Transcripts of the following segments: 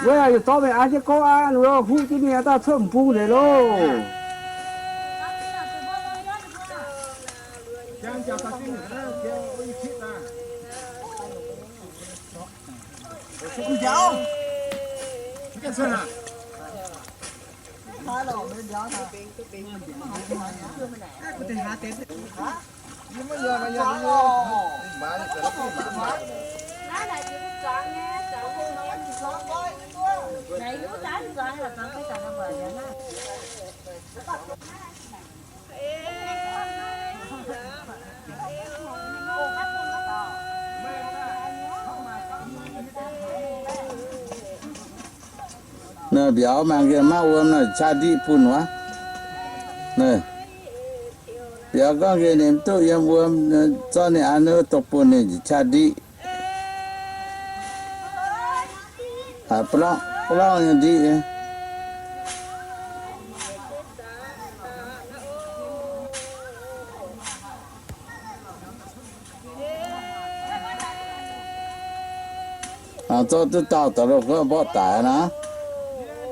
Wuov yaac zorqv meih aqv jienv gorngv aqv, ninh mbuo huv jienv mingh daaih cuotv m'bung nzengc loh. Naaiv mbiauz mangc gaax maiv wuom nor qaqv ndiqv bun wuov. Mbiauz gorngv gaax ninh mv duqv yiem wuom, zorqv ninh aqv, ninh dongh bun ninh qaqv ndiqv. Ba'lorngv, ba'lorngv nyei ndiqv. Zorqv duqv dauh daaih loh, gorngv mborqv daic aqv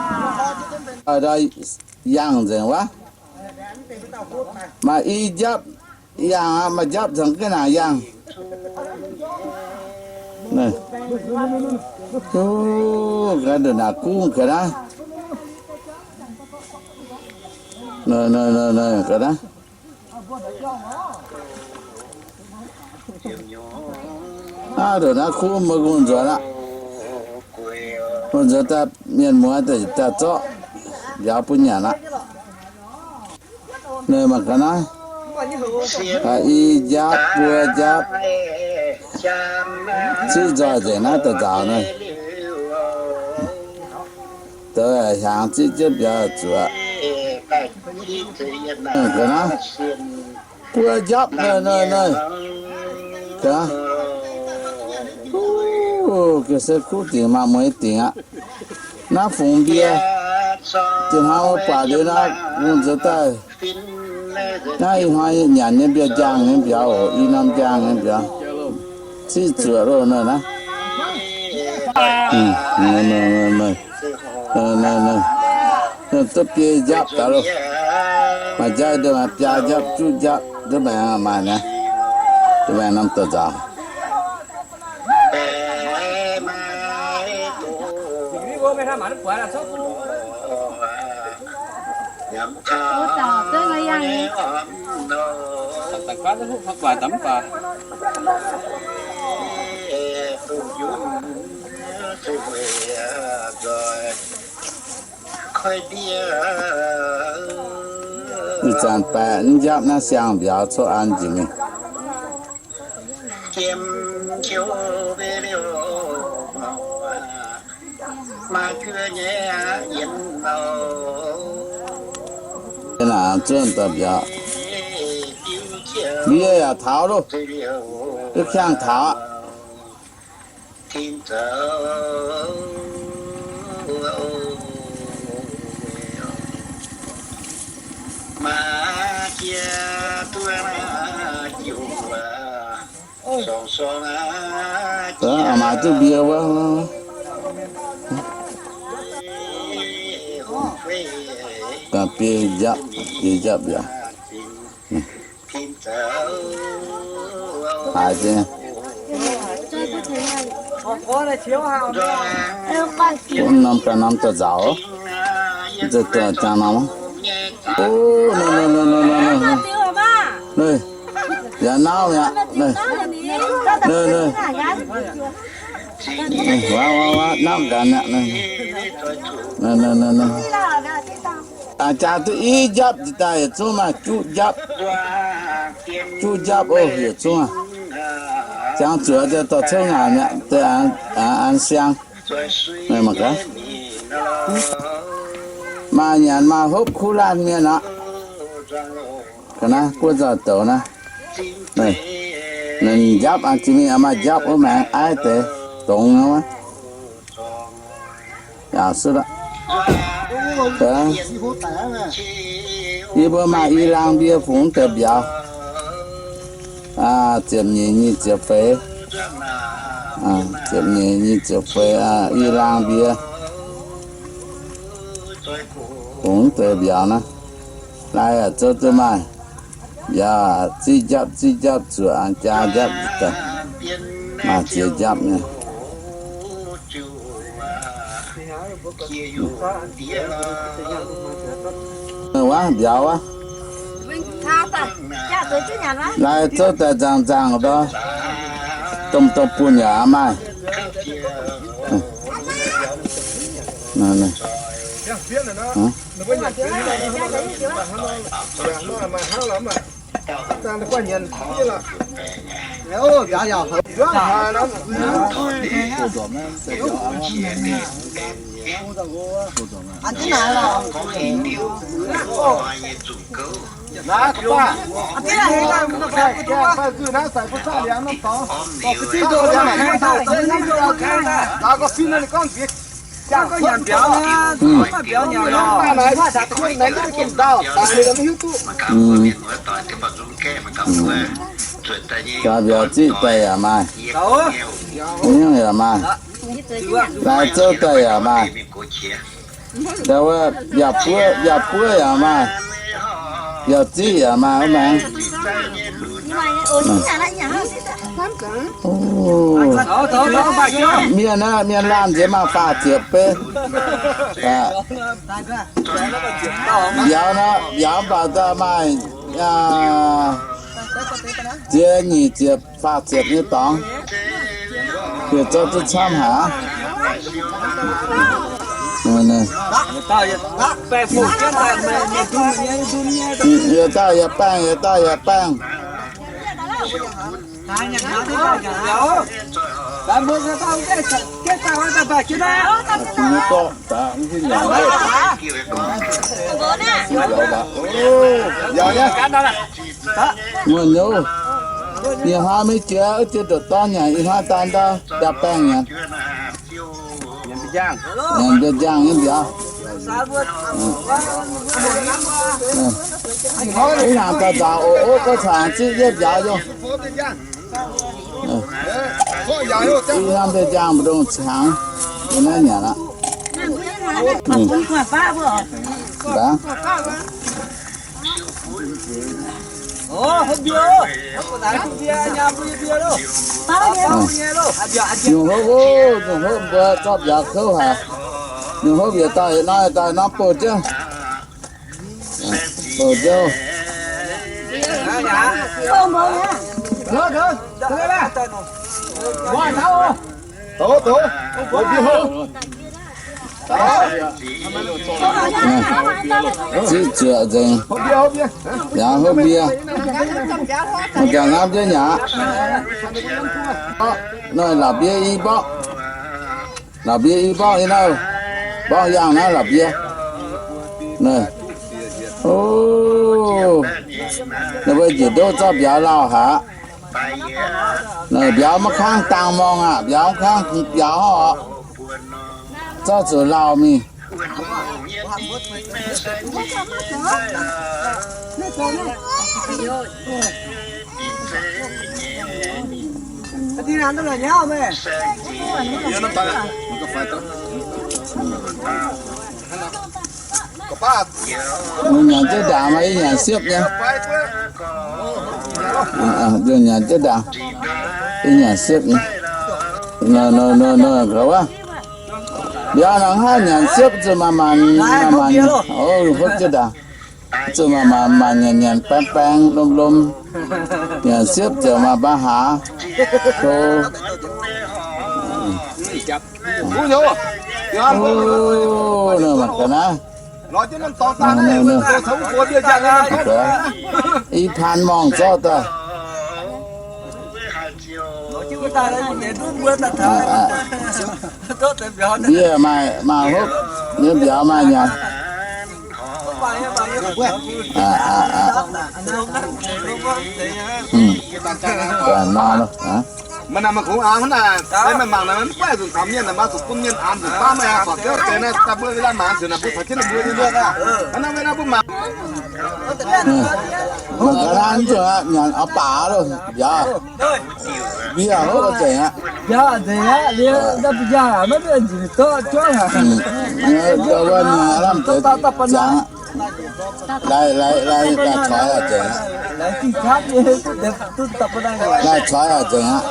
naaiv. Yangh nzengc wuov. Maaih i njapv yangh aqv, maaih njapv zangc ga'naaiv yangh. Ga'ndongh naaic gungv ga'naaiv. Ga'naaiv. Aav, ndongc naaiv kuv mbuo ngongh nzuonx aqv. Ngongh nzuonx daaih mienh muoz daaih zorqv mbiauz bun nyanc aqv. Ninh mangc ga'naaiv, i njapv, buo njapv, ziqv nzoih nzengc naaiv daaih nzaaux naaiv. Deix hnyangx ziqv jienv mbiauz zuoqc. Ga'naaiv, buo njapv naaiv, naaiv, naaiv. Ga'naaiv, ga'naaiv se kuv dingc maah, mueiz dingc aqv. Naaiv fungx mbie, dinh hnoi wuov buatc liuz naaiv, ngongh nzuonx daaih. Naaiv ih hnoi nyanc nyei mbiauz, njang nyei mbiauz oc, i norm njang nyei mbiauz. Ziqv zuoqc loh naaiv naaiv. Duqv biei njapv daaih loh. Maaih njapv, maaih biaa njapv, juqv njapv, duqv maengx maaih naaiv. Duqv maengx norm daaih nzaaux. Ih zanc baeqc njapv naaiv siang mbiauz coqv an njiec mingh. Naaiv zuov daaih mbiauz. Mbie yaac taux loh. Duqv kangv taux aqv. Aa, maaih duqv mbie wuov. Ganh biei njapv, biei njapv yaac haiz zingh. Norm ganh norm daaih nzaaux, jangx norm. O, yaac nauv mi'aqv. Waav, waav, waav, nauv ganh mi'aqv. Jaax duqv i njapv daaih yietc zungv maah, juqv njapv. Juqv njapv oc, yietc zungv aqv. Jangx zuoqc daaih dorh cou ngaanc mi'aqv, deix an siang. Maaih nyanc maaih hopv kuv laanh mienh aqv. Ga'naaiv buov nzauh douz naaiv. Ninh njapv an jiex mingh, maaih njapv wuov maengx aiv deix dongz wuov. Yaac suv aqv. Yie mbuo maaih i laang mbie fungx deix mbiauz. Ziepc nyeic nyic ziepc feix, ziepc nyeic nyic ziepc feix, i laang mbie fungx deix mbiauz naaiv. Lai yaac zouv duqv maaih. Mbiauz ziqv njapv, ziqv njapv zuoqc, jaa njapv, maaih ziex njapv nyei. Wuov mbiauz wuov. Lai zouv daaih nzangc nzangc ndor, domh domh bunh yaac maaih. Jaax mbiauz ziqv daaih yaac maaih. Hnyouv yaac maaih. Lai zouv daaih yaac maaih. Daaih wuov mbiauz buov, mbiauz buov yaac maaih. Mbiauz ziqv yaac maaih wuov maengx. Mienh naaiv, mienh laanh nziex maaih faah ziepc bei. Mbiauz naaiv, mbiauz mv baac daaih maaih ziex nyic ziepc faah ziepc nyei dorngx. Bieqc zorqv duqv camv haic aqv. Yietc dauh yietc baengh, yietc dauh yietc baengh. Muoz-nyouz, ih hnoi maiv jiex, jiex ndoqc dorn nyanc, ih hnoi daaih ndau, ndau baengh nyanc. Nyanc mbiauz njang nyei mbiauz. Wuov hnyangx daaih nzaaux oc, ov, gorngv caux zieqv yietv mbiauz yaac. Ih hnoi mbiauz njang mbu'ndongx cangx, yie naaiv nyanc aqv. Nyungc hopv oc, nyungc hopv mbuo zorqv mbiauz kouv haic. Nyungc hopv yietc dauh yietc norm, yietc dauh yietc norm bouh jienv. Bouh jienv. Ziqv zuoqc nzengc. Yaac hopv mbie. Mangc gaax, hnamv jienv nyei aqv. Naaiv la'mbie i mborqv. La'mbie i mborqv nyei naaiv. Mborqv yangh naaiv la'mbie. Naaiv, o, ninh mbuo njiec ndoqv zorqv mbiauz lauh haic aqv. Naaiv mbiauz maiv kangv dangh morngh aqv. Mbiauz maiv kangv kungx biaux oc. Zorqv zuqc lauh mingh. Mbuo nyanc jienv ndaangc maaih i nyanc siepv nyei. Mbuo nyanc jienv ndaangc, i nyanc siepv nyei. Nor, nor, nor, nor, wuov. Mbiauz nor haaix nyanc siepv zuqc maanc maanc, maanc maanc. O, hopv jienv ndaangc. Zuqc maanc maanc, maanc nyanc nyanc baeng baeng lom lom. Nyanc siepv ziouc maaih mbaang haaix. To. O, naaiv mangc gaax naaiv. I paan morngh zorqv daaih. Ndie maaih, maaih hopv, ndie mbiauz maaih nyanc. Nor, nor. Mv naaic, mangc naaic, mv baac zuqc taux mienh naaic, maiv zuqc bun mienh an zuqc baav meih aqv. Buatc jienv deix naaiv, daaih mbuo lai mangc zuqc naaic, mbuo caux jienv mbuo nyei mienh aqv. Mangc gaax naaiv, nyanc oix baac loh, mbiauz. Mbiauz hopv nzengc aqv. Mbiauz nzengc aqv, liuz mbiauz maiv mbiauz nzengc zorqv juangv aqv. Wuov nyanc lamh deix ziangx aqv. Lai, lai, lai, lai coix aqv nzengc aqv. Lai coix aqv nzengc aqv.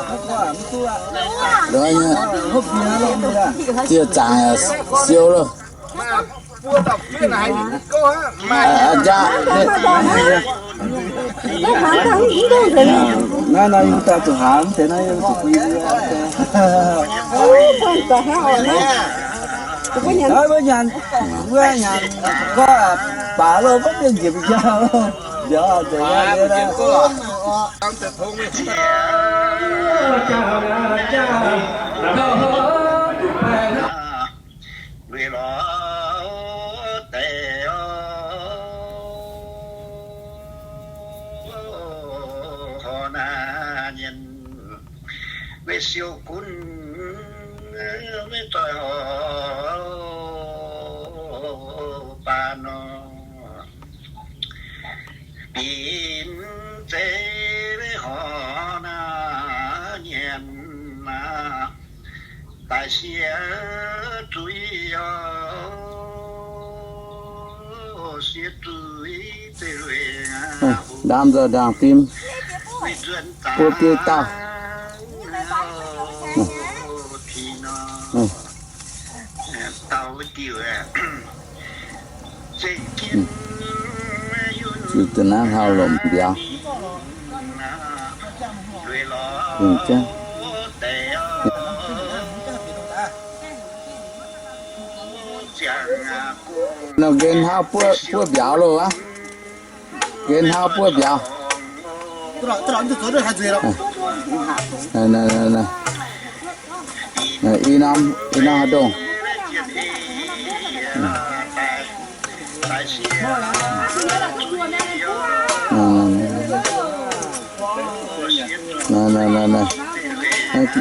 Ziec zaangc yaac siou loh. Aqv, naaiv nor yie daaih zuqc hnaangx deix naaiv, yie zuqc bun yie. Naaiv mbuo nyanc, mbuo nyanc gorqv baac loh, maiv mienh njiec mbiauz. Mbiauz nzengc aqv. Weic lorz deix horc naaiv nyienz, weic siou gunv, weic doix horc baac nor, binc zeiv weic horc naaiv nyienz aqv. Daaih siev zuiz oc, siev zuiz deix lueic aqv. Ndaam nzoih ndaangc fim. Buo biei dauh. Ziux da'naaiv hlauv-lomc mbiauz. Nqen hnauv buov mbiauz loh aqv. Nqen hnauv buov mbiauz. I norm, i norm haaix ndongh.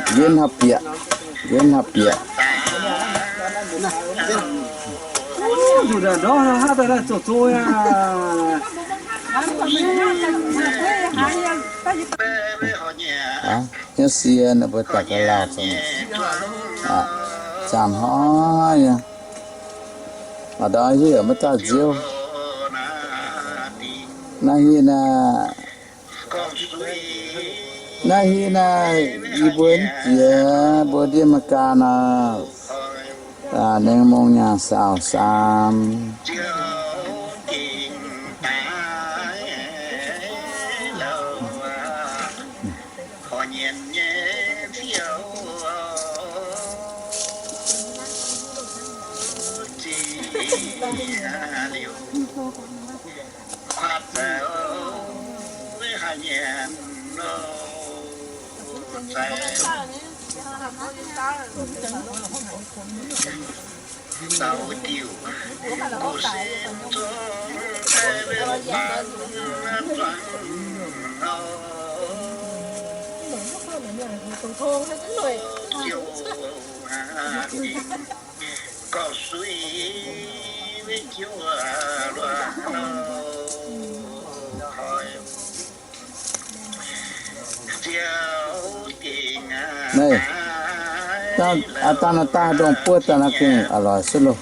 Nqen hnauv bieqc, nqen hnauv bieqc. Hnyouv sie ninh mbuo daaih ga'lauh zoux, zaamc hnoi nyei. A'ndau hiuv maiv dauh nziouv. Naaiv hingv naaiv, naaiv hingv naaiv, yie mbuo jiex mbuo ndiev Meigaa nor, nengh mong nyaanh saauh saam. Naaiv, dangh, dangh naaiv daaih ndongh buov daaih naaiv gengh a'loix suv loh.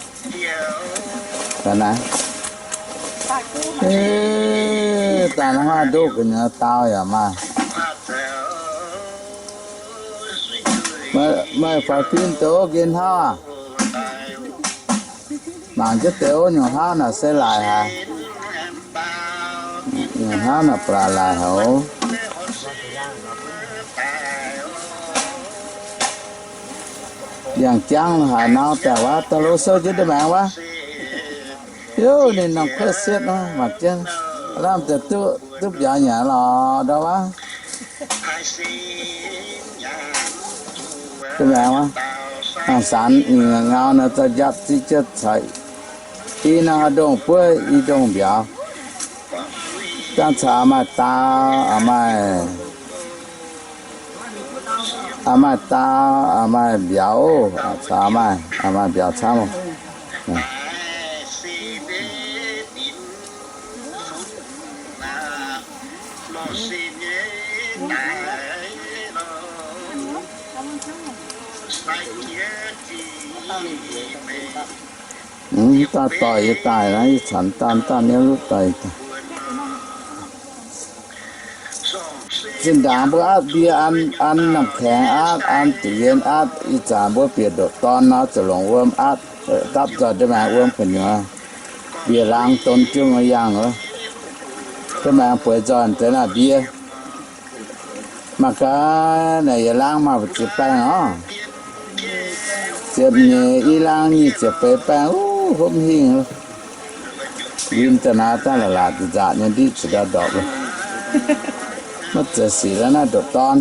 Daaih naaiv, daaih naaiv haav ndoqv ga'nyuoz dau yaac maaih. Meih, meih faix fim deix nqen hnauv aac? Mangc jienv deix nyungc hnauv naaic se laaic haic. Nyungc hnauv naaic ba'laqc laaic haic oc. Yangh jangv haaix nor daaih wuov, daaih lo sou jienv nda'maengx wuov. Yov, ninh norm kuotv sietv wuov, mangc jienv. Lamh deix duqv, duqv mbiauz nyanc lorqc ndau wuov. Nda'maengx wuov, hangx sanx nyungc ngau nor, za'gengh njapc ziqv jienv caux i norm haaix ndongh buov i ndongh mbiauz. Dangh caux maaih dau, maaih, maaih dau, maaih mbiauz, caux maaih, maaih mbiauz camv. Mv daaih doic yie daaih naaiv, yie caux daaih, daaih niouv lutv doic. Zinh ndaangc mbuo atv mbie an, an namh kaengx atv, an zuqc yien atv, ih zanc mbuo bieqc ndoqc dorn nor, zuqc longc wuom atv, dapv nzoih nda'maengx wuom gu'nyuoz, bieqc laangz donx jung yangh oc. Nda'maengx bueix nzoih deix naaiv mbie. Mangc gaax naaic yietc laangz maaih ziex baengh oc. Ziepc nyeic i laangz nyic ziepc feix baengh, uv, hopv hingh. Yim da'naaiv daaih la'laqc nzaqc nyei ndiqv ziqc ndau ndorpc. Maiv zeiz sic la'naaiv ndoqc dorn.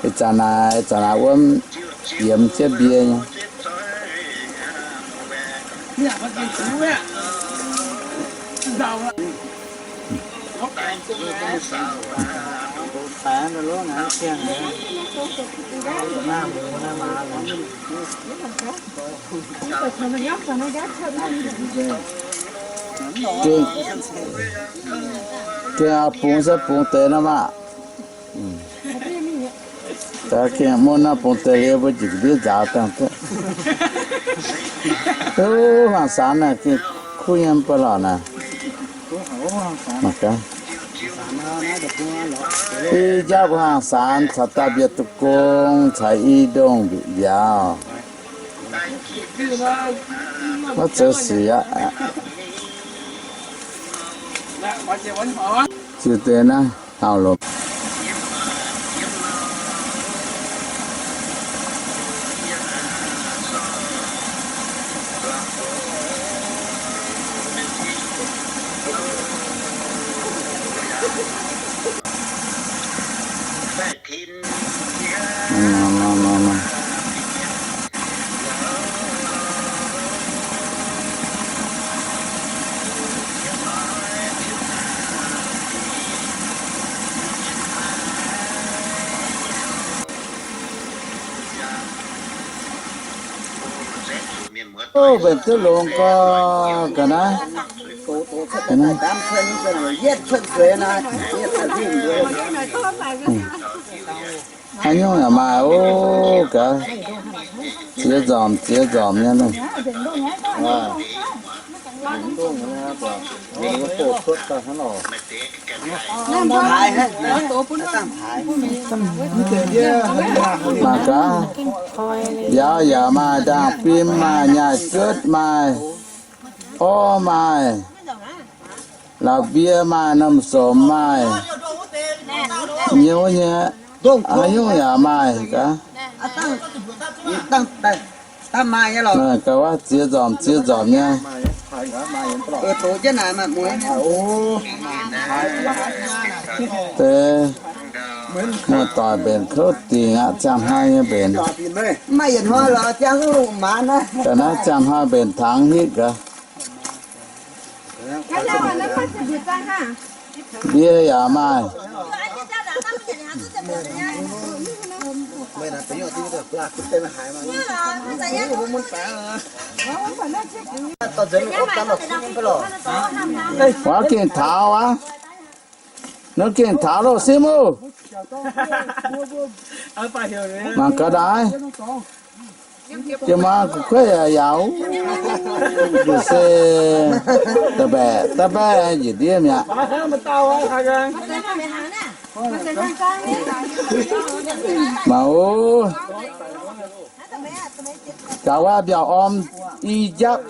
Ih zanc naaic, ih zanc naaiv wuom yiemx jienv mbie nyei. Gengh, gengh bungx se bungx deix nor maah. Daaih gengh mun nor bungx deix liuz mbuo njiec ga'ndiev nzaaux dangh duqv. Duqv hmuangx sanx naaic gengh kuv nyei mv baac lorqc naaic. Mangc gaax. I jauv hlang saanx caux daaih mbiauz deic-bung caux i ndongh mbiauz. Maiv zeiz sic aqv. Ziux deix naaiv auv-lomc. Ov, mbenc duqv longx gorx ga'naaiv. Haaix nyungc yaac maaih ov gaax. Ziex nzormc ziex nzormc nyei. Mangc gaax, mbiauz yaac maaih, ndaangh fim maaih, nyaai cuotv maaih, orv maaih, la'mbie maaih, norm somx maaih, nyouz nyei, haaix nyungc yaac maaih gaax. Gauh wuov ziex nzormc ziex nzormc nyei. Deix muoz-doic mbenc kouv dingc aqv, ziangh hnoi nyei mbenc. Ga'naaiv ziangh hnoi mbenc tangx hitv gaax. Mbie yaac maaih. Waac gengh taux aqv. Nor gengh taux loh, Sim oc. Mangc gaax daaih. Jiex maa gu'kuotv yaac yaauc, nduqc se da'baeqc da'baeqc njiec ndiev mi'aqv. Mangc oc. Gaax wuov mbiauz orm i njapv.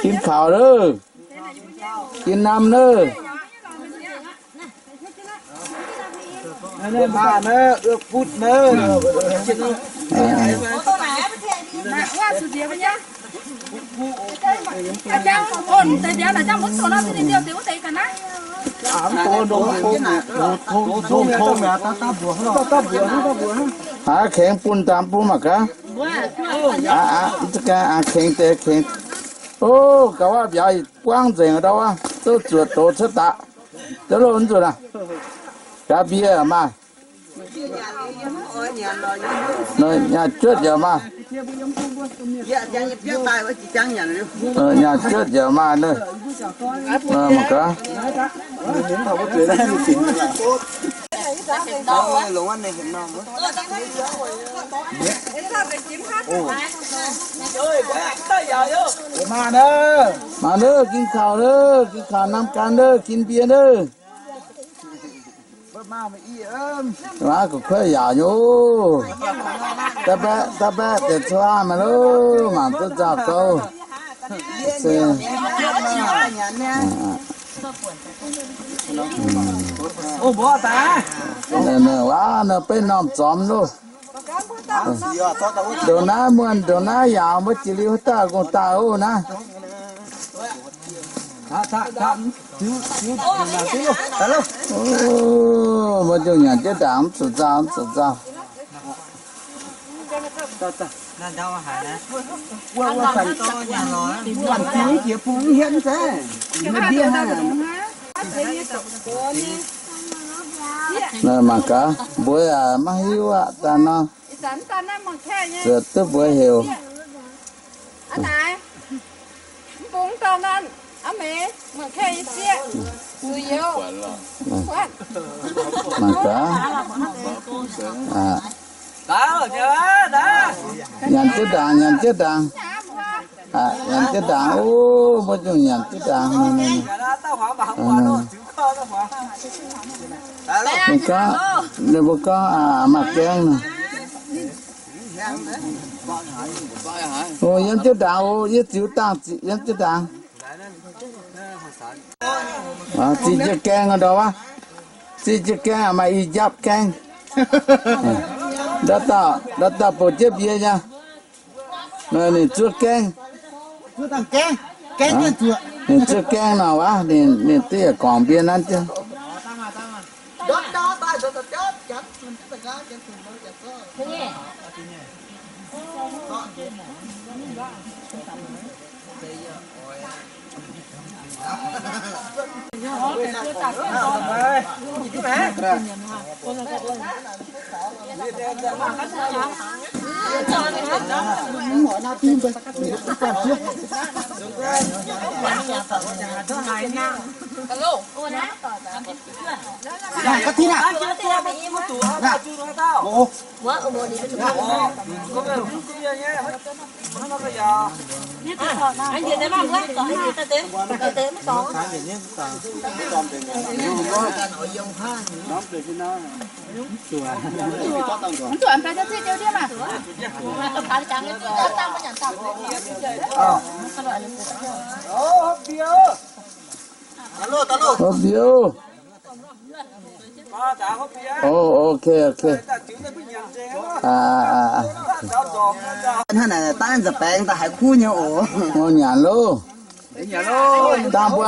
Gin kaux loh. Gin namh loh. Aav, kengx bun daaih bun mangc gaax. Aav, aav, kengx deix kengx. Ov, gaax wuov mbiauz buangv nzengc ndau wuov, zouv zuoqc doz cuotv daaih. Zouv loh nzunc aac. Gaax mbie maaih. Nyaanh juotv yaac maaih. Nyaanh juotv yaac maaih nor. Mangc gaax. Maaih nor, gin kaux nor, gin kaux นำกัน nor, gin mbie nor. Waac gu'kuotv yaauc nyei oc. Da'baeqv, da'baeqv deix cuotv maaih loh, mangc duqv nzauh gouv. Se, waac nor beiv normh zormx loh. Ndongc naaiv muonh, ndongc naaiv yaauc, mbuo jiex liuz haaix dauh gong daaih oc naaiv. Mbuo nzunc nyanc jienv ndaangc mv zuqc nzauh, mv zuqc nzauh. Mangc gaax, mbuo yaac maiv hiuv aqv, daaih nor. Ziouc duqv mbuox heuc. Mangc gaax. Nyanc jienv ndaangc, nyanc jienv ndaangc. Nyanc jienv ndaangc, o, mbuo nyungc nyanc jienv ndaangc. Ninh gorngv, ninh mbuo gorngv maaih gaeng nor. O, yiem jienv ndaangc, o, yie ziux dangh yiem jienv ndaangc. Ziqc jienv gaeng ndau wuov. Ziqc jienv gaeng, maaih i njapv gaeng. Ndau dauh, ndau dauh bouc jienv mbie nyei. Ninh zuov gaeng. Ninh zuov gaeng nor wuov, ninh duqv yietc guangc mbie nanv jienv. Hopv biouv. O, ok, ok. Hnangv naaic daaih nza'baengx daaih haiz kuv nyei oc. Ngorc nyanc loh. Dangh mbuo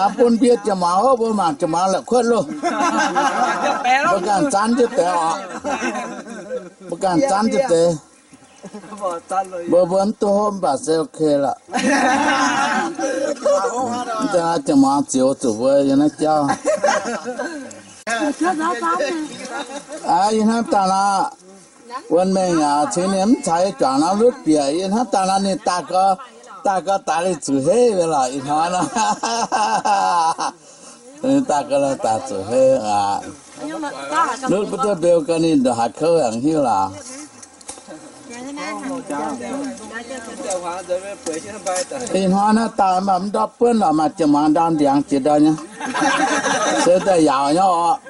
aqc bun mbie jiex muangx hopv, mbuo mangc jiex muangx la'kuotv loh. Mbuo ganh zanv jienv deix oc. Mbuo ganh zanv jienv deix. Mbuo mbuo mv duqv hopv mv baac se ok lorqc. Mv zeiz jiex muangx zioux zuqc mbuo yiem naaiv jauv. Aa, yie hnamv daaih nor, wuonh mengh yaac cingx ninh mv caux yie juangc norm lutv bieqc. Yie hnamv daaih nor ninh daaih gau, daaih gau daaih liuz zuqc heiv liuz lorqc ih hnoi nor. Ninh daaih gau daaih zuqc heiv aqv. Lutv butv duqv mbeu gau ninh ndongc haaix kouv yaac hiuv lorqc. Ih hnoi naaiv daaih maaih mv ndortv buonv lorqc, maaih jiex muangx ndaam ndiangx jiex ndau nyei. Se daaih yaauc nyei orqc.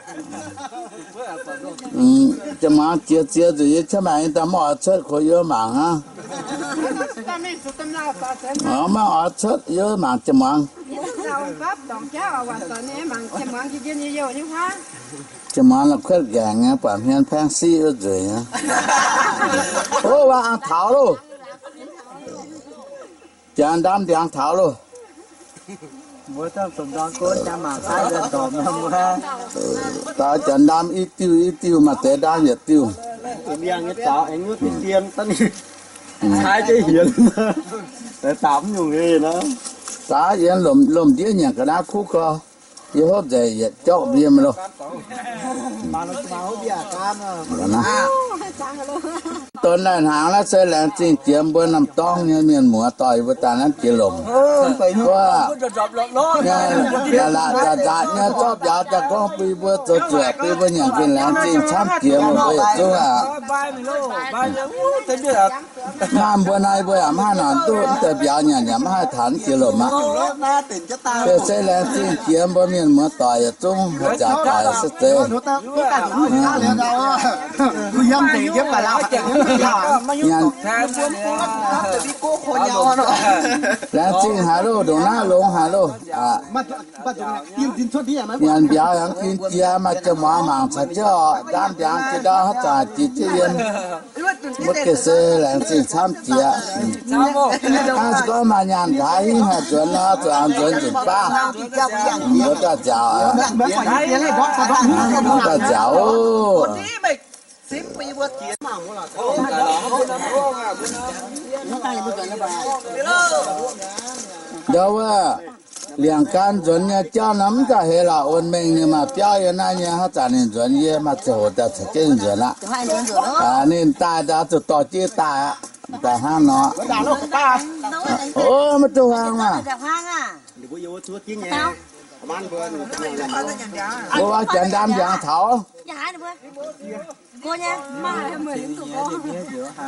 Jiex muangx jiex ziex nzunc yie cien maengx daaih maiv oix cuotv, koi yie mangc hnangv. Maiv oix cuotv, yie mangc jiex muangx. Jiex muangx la'kuotv nqaengc nyei, buatc hmien paengv siqv wuov nzueic nyei. Ov, waac taux loh. Janx ndaam ndiangx taux loh. Daux janx ndaam i diuh i diuh, maaih deix ndaam yietc diuh. Daaih yie lomc, lomc ndiev nyanc ga'naaiv kuv gau. Yie hopv nzengc yietc jorqv mbie mingh loh. Donx laih hnaangx naaiv se laengz zingh jiex mbuo Namh Dorng nyei mienh muoz dorh yie mbuo daaih naaiv jiex lomc. Wuov, la'laqc nzatc nzatc nyei zorqv mbiauz daaih gorngv bun yie mbuo zoux zuoqc, bun yie mbuo nyanc gengh laengz zingh camv jiex mbuo yietc zungv aqv. Naaiv mbuo naaiv mbuo yaac mv haih nangc duqv, mv deix mbiauz nyanc yaac mv haih taux jiex lomc aqv. Beiv se laengz zingh jiex mbuo mienh muoz doic yietc zungv haih jaax daic se zeiz. Laengz zingh haic loh, ndongc naaiv longx haic loh. Nyanc mbiauz yaac mv ginx jiex, maaih jiex muangx mangc caux jienv oc. Ndaam ndiangx jiex ndau haaix zanc jiex jienv yiem. Mbuo gengh se laengz zingh camv jiex. Hnangv se gorngv maaih nyaanh nqa'haav hingv haih nzuonx nor, zuqc aengx nzuonx nzunc baav. Mbuo daaih nziaauc, mbuo daaih nziaauc oc. Ndau wuov, liangx gan nzuonx nyei jauv nor mv daaih heix lorqc. Wuonh mengh ninh maaih biauv yiem naaiv nyei, haaix zanc ninh nzuonx yie maaih ziangh hoc daaih caux jienv ninh nzuonx aqv. Ninh daaih daaih zuqc dorh jienv daaih aqv. Daaih hnangv nor. O, maiv duqv huaang maah. Mbuo janx ndaam ndiangx taux.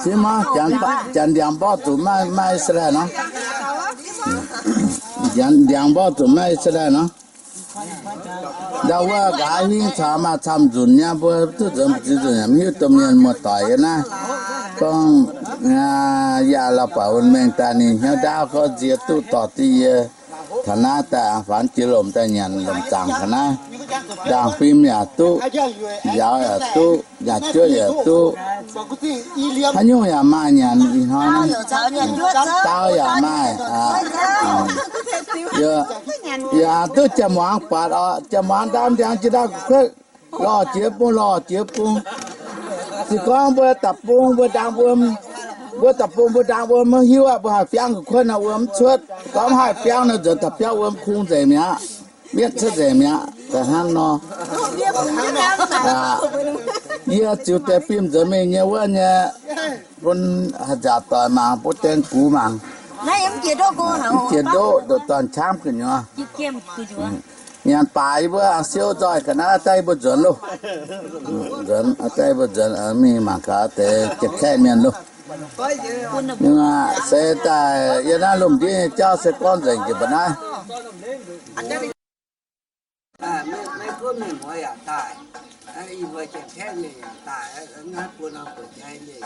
Sieqv maiv, janx ndiangx mborqv zuqc maaih, maaih Israel nor. Janx ndiangx mborqv zuqc maaih Israel nor. Ndau wuov nqa'haav hingv caux maaih camv nzunc nyei, mbuo duqv nzuonx mbu'ziex nzunc yaac mv hiuv domh mienh muoz-doic yiem naaiv. Gorngv yaac lauh baac wuonh mengh daaih ninh hnyouv ndaauv gorngv nziex duqv dorh diqv yie taux naaiv daaih, faanx jiex lomc daaih nyanc lomc zaangc taux naaiv. Ndaangc fim yaac duqv, njaaux yaac duqv, nyaah juotv yaac duqv, haaix nyungc yaac maaih nyanc ih hnoi. Daauv yaac maaih. Yaac duqv jaa-muangz buatc oc, jaa-muangz ndaam ndiangx jiex ndaangc kuotv, lorh jiex bung, lorh jiex bung. Se gorngv mbuo da'bung mbuo ndaang wuom, mbuo da'bung mbuo ndaang wuom maiv hiuv aqv, mbuo haih biangv kuotv nor wuom mv cuotv. Gorngv mv haih biangv nor nzuonx da'biauv wuom kungx nzengc mi'aqv, mietv cuotv nzengc mi'aqv. Da'hnangv nor, yie ziux deix fim nzuonx mingh nyei wuov nyei, bun haaix nziaauc doic mangc, bun deix gux mangc. Mv jiex ndoqv, ndoqc dorn-qamv gu'nyuoz. Nyanc baac yie mbuo siou nzoih ga'naaiv daaih yie mbuo nzuonx loh. Nzuonx daaih yie mbuo nzuonx mingh mangc gaax deix Janx-Kaeqv mienh loh. Mingh aqv, se daaih yie naaiv lomh ndiev nyei jauv se gorngv nzengc jiex mba'naaiv. Maiv gunv mienh muoz yaac daaih, yie mbuo Janx-Kaeqv mienh yaac daaih, naaiv buo norm buoqc jaaix nyei,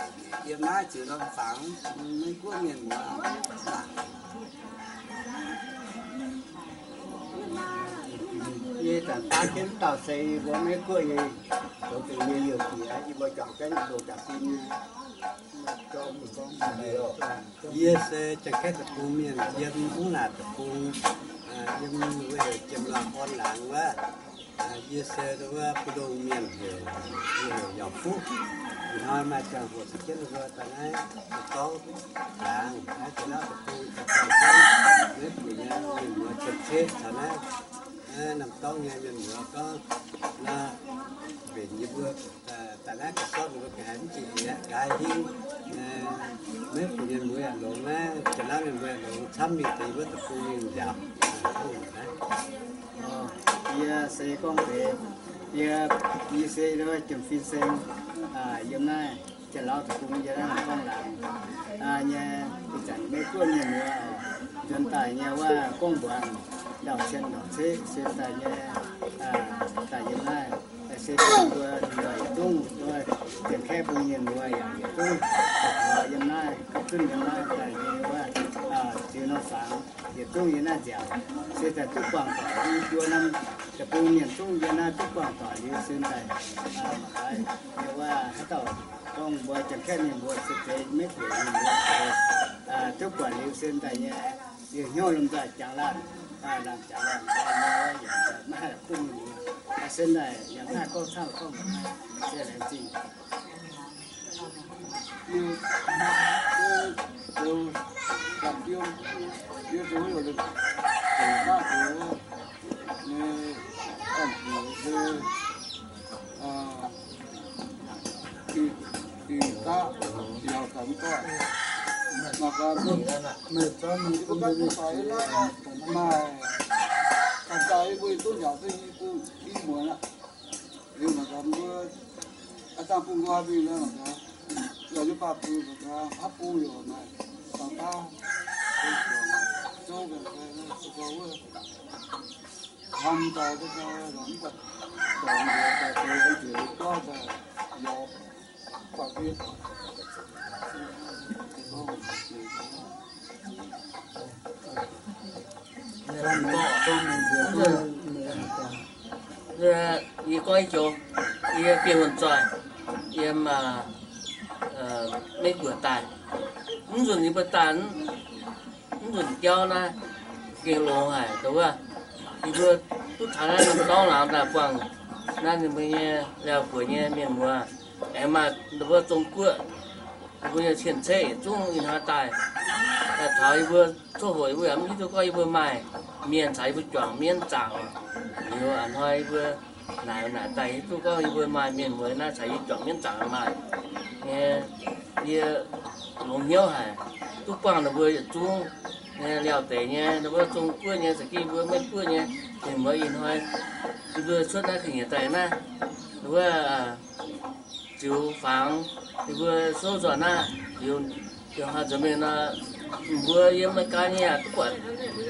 yiem naaiv ziux norm fangx, maiv gunv mienh muoz. Yie zanc baav jienv dauh se yie mbuo Meiv Guoqv nyei, zoux zuqc nyei youh diex, yie mbuo juangc jienv loz-jaax fim nyei. Yie se Janx-Kaeqv deic-bung mienh, yiem Mungv Naanc deic-bung, yiem wuov heuc Jiem Laangh Orn laangz wuov. Yie se wuov Buo Ndongh mienh heuc, yie heuc Yauh Fuqv. Ih hnoi maaih ziangh hoc se jienv mbuo daaih naaiv daaih gorngv laangz naaiv deix lauv deic-bung, daaih gorngv Meiv Guoqv nyei mienh muoz cien-ceqv caux naaiv, naaiv norm dorngx nyei mienh muoz gorngv, naaiv mbenc yie mbuo daaih naaiv ga'sortv ninh mbuo ga'haiz mv jiex yietc nqa'haav hingv, Meiv Guoqv mienh muoz yaac longx naaiv, Janx-Laauv mienh muoz yaac longx, camv mingh deix wuov deic-bung mingh nziaauc. Yie se gorngv deix, yie, yie se Jiem Fin Seng, yiem naaiv Janx-Laauv deic-bung yiem naaiv Gorngv Laangz nyei, ih zanc Meiv Guoqv mienh muoz nzuonx daaih nyei wuov gorngv mbuangz ndau cien ndau ceqv se daaih nyei, daaih yiem naaiv, se daaih mbuo yietc zungv, Janx-Kaeqv bung mienh muoz yaac yietc zungv, yiem naaiv, zunv yiem naaiv daaih nyei wuov, ziux norm fangx yietc zungv yiem naaiv nziaauc, se daaih duqv buangh doic, yie mbuo norm deic-bung mienh zungv yiem naaiv duqv buangh doic liuz se daaih, mangc gaax, yie wuov haaix dauh gorngv mbuo Janx-Kaeqv mienh mbuo se zeiz Meiv Guoqv mienh mbuo, duqv buatc liuz se daaih nyei, yie hnyouv lomh nzoih jangx laanh, laanh jangx laanh, maiv haih la'kuqv mienh mbuo, se daaih yaac maiv haih gorngv camv gorngv mbuangz, se laengz zingh. Maaih ganh daaih yie mbuo yietc zungv nziaauc duqv i bung i muonz aqv. Liuz mangc gaax mbuo a'zangh bung nqoi mingh naaiv mangc gaax, yaac nyei baac bun mangc gaax, haav bung yaac maaih dangx baav, zouv, wuov, hnamv daaih, daaih, daaih, daaih, daaih, daaih, daaih, Yie gorngv joux, yie Bienh Wuonh Zoih, yiem Meiv Guoqv daaih. Mv nzunc yie mbuo daaih, mv nzunc jauv naaiv gengh longx haic, dongh wuov, yie mbuo duqv taux naaiv norm dorngx laangz daaih buangh naaiv ninh mbuo nyei Laauv Guoqv nyei mienh muoz, aengx maaih dongh wuov Zong Guoqv, ninh mbuo nyei cien-ceqv yietc zungv ih hnoi daaih, daaih taux yie mbuo coqv hoc yie mbuo yaac mv hiuv duqv gorngv yie mbuo maaih mienh caux yie mbuo juangc mienv zaangc. Liuz a'hnoi yie mbuo naaic naaic daaih hiuv duqv gorngv yie mbuo maaih mienh muoz naaiv caux yie juangc mienv zaangc maaih nyei. Yie longx hnyouv haic, duqv buangh ninh mbuo yietc zungv nyei Laauv deic nyei, ninh mbuo Zong Guoqv nyei, za'gengh yie mbuo Meiv Guoqv nyei mienh muoz ih hnoi yie mbuo cuotv naaiv ga'nyiec daaih naaiv, Wuov ziux fangx, yie mbuo souv nzuonx naaiv, ziux, ziux haaix nzuonx mingh nor, mbuo yiem America nyei yaac duqv buatc,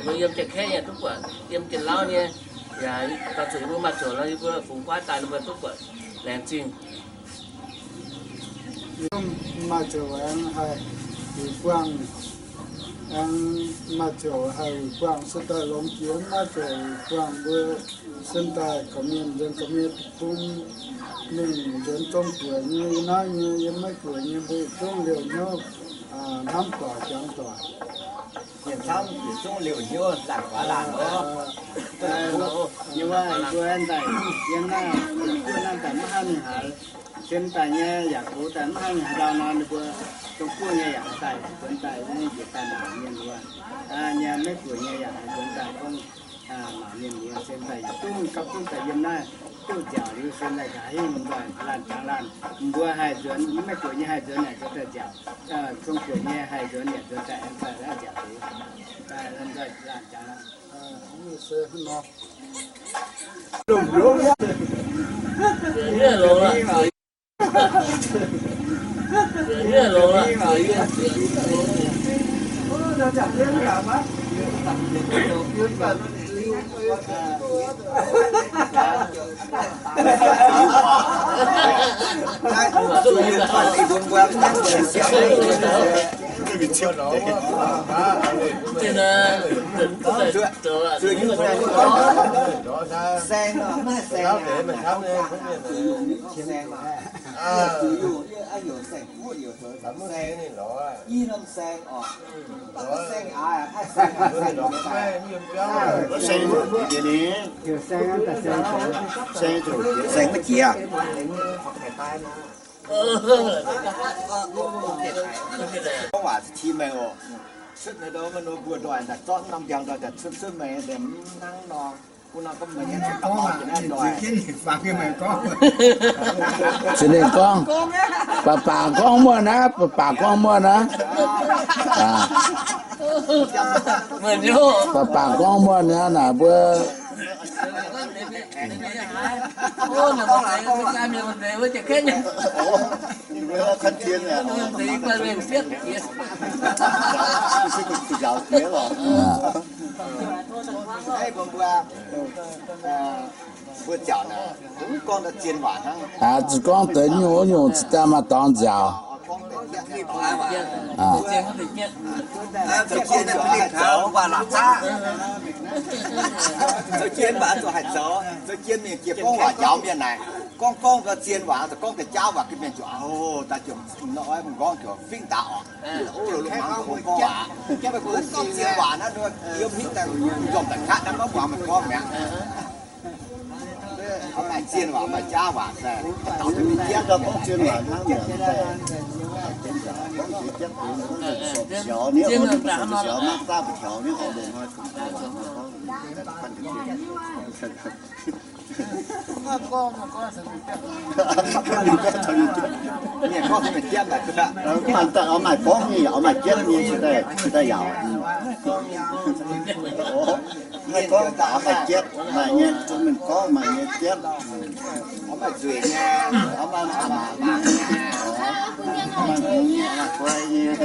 mbuo yiem Janx-Kaeqv nyei duqv buatc, yiem Janx-Lauv nyei, yaac gauh zuqc yie mbuo maaih ziouc nor, yie mbuo fungx guaav daaih ninh mbuo duqv buatc laengz zingh. Maaih ziouc aengx haih wuic buangh, aengx maaih ziouc haih wuic buangh, se daaih longx jiex maaih ziouc wuic buangh mbuo. Sen daaih gorqv-mienh nzuonx gorqv-mienh bun mingh nzuonx zong guoqv nyei, yiem naaiv nyei, yiem maiv guoqv nyei, mbuo yietc zungv liouh hnyouv hnamv doic jangx doic. Yietc camv yietc zungv liouh hnyouv laanh guaax laanh oc. Yie wuov mbuo daaih yiem naaiv, yiem naaiv daaih maiv haih mingh haaix. Sen daaih nyei yaac gox daaih maiv haih mingh haaix ndau nor, ninh mbuo Zong-Guoqv nyei yaac haaix daaih nzuonx daaih, njiec daaih mangc mienh mbuo. Nyei maiv guoqv nyei yaac haaix nzuonx daaih gorngv mangc mienh mbuo. Sen daaih yietc zungv gapv zunv daaih yiem naaiv duqv nziaauc liuz, sen daaih gaax hingh lomh nzoih laanh jangx laanh. Mbuo haih nzuonx, maiv guoqv nyei haih nzuonx yaac nzuonx daaih nziaauc. Zong-Guoqv nyei haih nzuonx yaac nzuonx daaih aengx daaih nziaauc liuz, lomh nzoih laanh jangx laanh. Saeng maiv jiex. Gorngv waac ti mengh oc. Cuotv naaiv ndau mbuo ndoih daaih zorqv norm ndiangx daaih cuotv cuotv mengh, hnangv nor. Zinh ninh gorngv, baac baac gorngv muonh naaiv, baac baac gorngv muonh naaiv. Baac baac gorngv muonh naaiv naaic mbuo. Aa, zuqc gorngv deix nyungc wuov nyungc cingx daaih maaih dorngx nziaauc. Aa, zoux jien mingh jiex gorngv waac njaaux mienh naaic, gorngv gorngv zien waac, gorngv deix jauv waac, mienh ziouc, o, daaih ziouc nor, mv gorngv ziouc fingx daaih oc. Lungh mangc gorngv waac, gorngv zien waac naaiv, yiem hingv daaih nzormc daaih katv naaiv maiv muangx meih gorngv mi'aqv. Maaih zien waac, maaih jaav waac daaih, gorngv zien waac hnangv mi'aqv. Siaaux ni, siaaux maiv daaih siaaux ni, hnoi Mienh gorngv mienh jienv, maaih gorngv nyei, maaih jienv nyei, daaih yaauc. Maaih gorngv maaih jienv, maaih nyei, mienh gorngv maaih nyei jienv. Maaih nzueic nyei, maaih hngongx nyei, maaih guai nyei.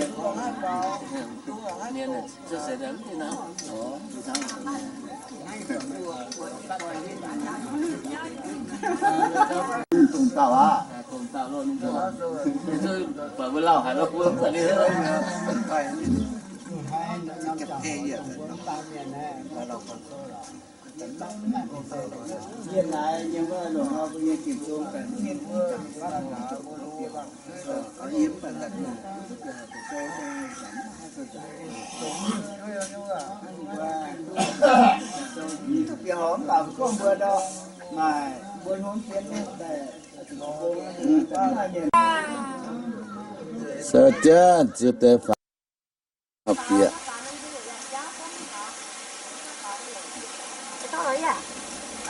Se jienv ziux deix faaux bieqc.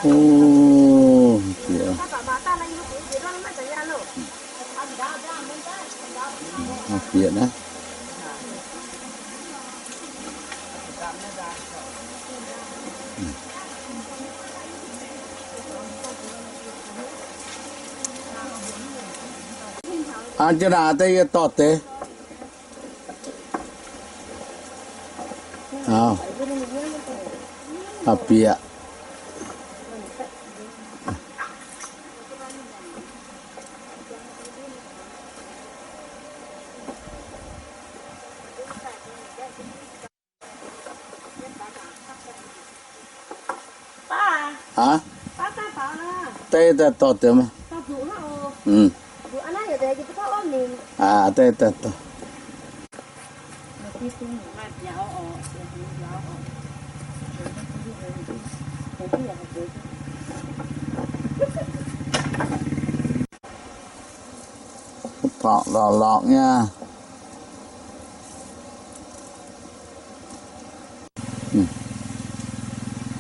O, bieqc. Bieqc naaiv. Aa, jienv naaic deix yie dorh deix. Aa, bieqc. Aa, deix daaih dorh deix maah. Aa, deix daaih dorh. Porqc lorqc lorqc nyei.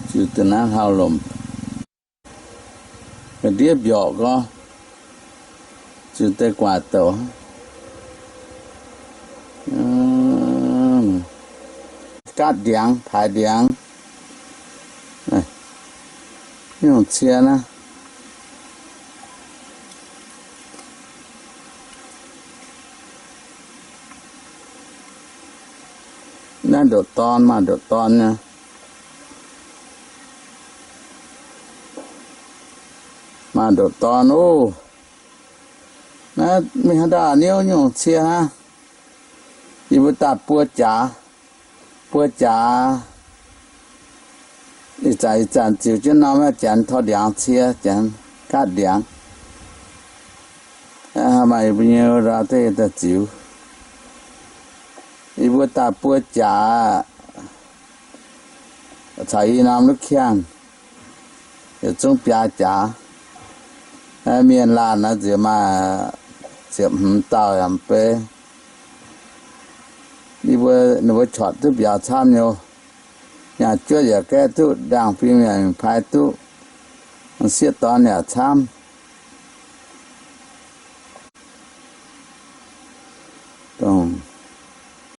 Ziux deix naaiv hlauv-lomc. Ga'ndiev mbiorqc gorx, ziux deix guaax douc. Gaatv ndiangx, paaix ndiangx. Nyungc cie naaiv. Naaiv ndoqc dorn, maaih ndoqc dorn nyei. Maaih ndoqc dorn oc. Naaiv mingh haaix dauh niouv nyungc cie hnangv. Yie mbuo daaih buo jaax, buo jaax. Ih zanc, ih zanc ziux jienv norm janx taux ndiangx cie, janx gaatv ndiangx. Maaih mbuo nyei daaih ziux. Yie mbuo daaih buo jaax caux i norm lutv kiangv, yietc zungv biaa jaax. Mienh laanh naaiv nziex maaih ziepc hmz dauh yaac mv bei. Yie mbuo, ninh mbuo corc duqv mbiauz camv nyei. Nyaah juotv yaac gaeqv duqv, ndaangh fim yaac mingh paaiv duqv, sieqv dorn yaac camv. Dongh